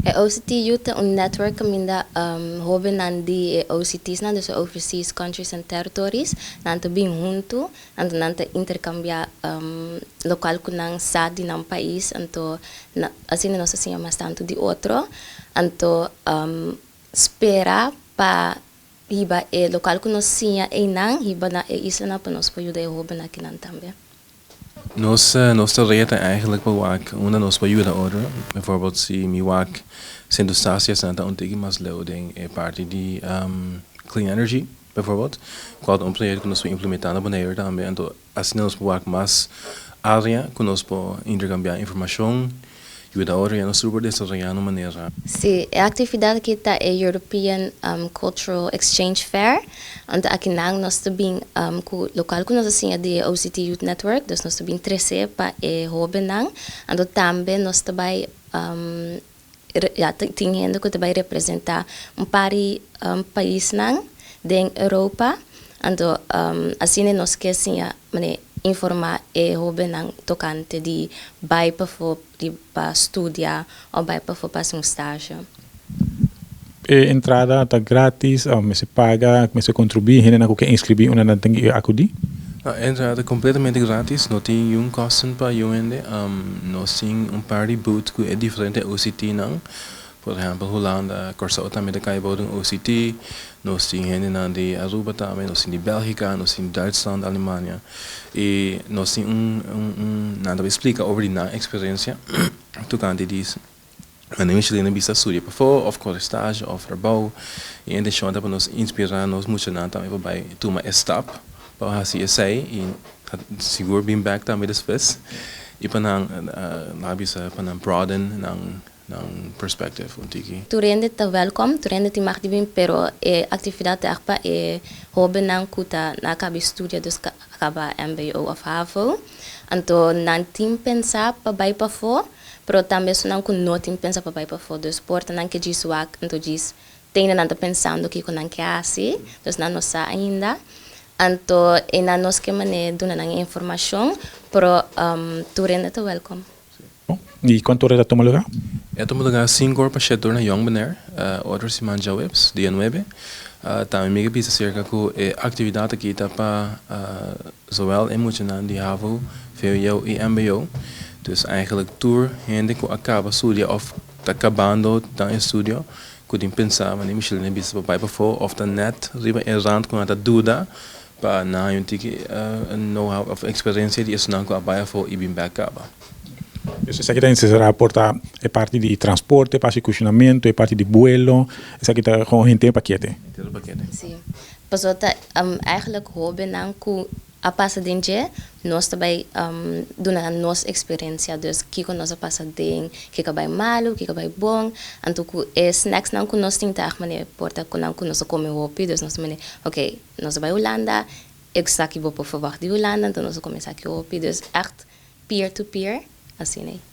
E OCT Youth ta un network kaminda hóbennan di OCT's nan, dus Overseas Countries and Territories, nan ta bin huntu, anto nan ta interkambiá lokual ku nan sa di nan pais, anto asina nos ta siña mas tantu di otro, anto spera pa hiba e lokual ku nos siña einan, hiba na e islanan pa nos por yuda e hóbennan akinan tambe. Nos tarea ta eigenlijk pa wak unda nos por yuda otro. Bijvoorbeeld, si mi wak Sint Eustatius, nan ta un tiki mas leu den e parti di clean energy, bijvoorbeeld. Kual un proyekto ku nos por implementá na Bonaire tambe. Anto asina nos por wak mas área ku nos por interkambiá informashon, yuda otro i nos por desaroyá na manera. Sí, e aktividat aki ta e European Cultural Exchange Fair. Anto akinan nos ta bin ku lokual ku nos a siña di OCT Youth Network, dus nos ta bin trese pa e hóbennan. Anto tambe nos ta bai ya, tin hende ku ta bai representá un par di paisnan den Europa. Anto asina nos ke siña manera informá e hóbennan tokante di bai pafó di pa studia òf bai pafó pa un stage. E entrada ta gratis, òf mester paga, mester kontribuí, hendenan ku ke inskribí, unda nan tin ku akudí? E entrada kompletamente gratis, no tin ningun kosten pa hende. Nos tin un par di booth ku e diferente OCT nan. Por ehèmpel, Hulanda, Kòrsou tambe ta kai bou di OCT. Nos tin hendenan di Aruba tambe, nos tin di Bélgika, nos tin Duitsland, Alemania. I nos tin un nan ta splika over di nan eksperensia tokante di manera Michelin bisa studia pafó, òf kore stage, òf trabou. I e intenshon ta pa nos inspirá nos muchanan tambe pa bai tuma e stap pa hasi esei i sigur bin bèk tambe despues. I pa nan bisa pa nan broaden nan perspective un tiki. Tur hende ta welkom, tur hende tin mag di bin, pero e aktividat ta pa e hóbennan ku ta na kaba studia, dus kaba MBO òf HAVO. Anto nan tin pensá pa bai pafó, pero tambe nan ku no tin pensá pa bai pafó. Dus por ta nan ke djis wak, anto djis tin nan ta pensando kiko nan ke hasi, dus nan no sa ainda. Anto e nan nos ke manera duna nan informashon, pero tur hende ta welkom. I kuantu ora e ta tuma lugá? E ta tuma lugá 5 or pa 7 or na Jong Bonaire, otro siman djaweps, dia 9. Tambe mi ke bisa serka ku e aktividat aki ta pa zowel e muchanan di HAVO, VWO i MBO. Dus eigenlijk tur hende ku a kaba studia òf ta kabando nan estudio, ku tin pensá, manera Michelin a bisa, pa bai pafó òf ta net riba e rand ku nan ta duda pa nan haña un tiki know-how òf eksperensia di esnan ku a bai afó i bin bèk kaba. Esaki ta enserá por ta e parti di transporte, parti di kushinamentu, e parti di vuelo, esaki ta gewoon henter pakete. Henter pakete. Sí. Pasobra ta eigenlijk hóbennan ku a pasa den dje, nos ta bai duna nos eksperensia. Dus kiko nos a pasa den, kiko a bai malu, kiko a bai bon. Anto ku e snacks nan ku nos tin ta manera por ta ku nan ku nos a kome hopi, dus nos ta manera, oké, nos a bai Hulanda, esaki bo por verwacht di Hulanda, anto nos a kome esaki hopi. Dus echt peer to peer, asina.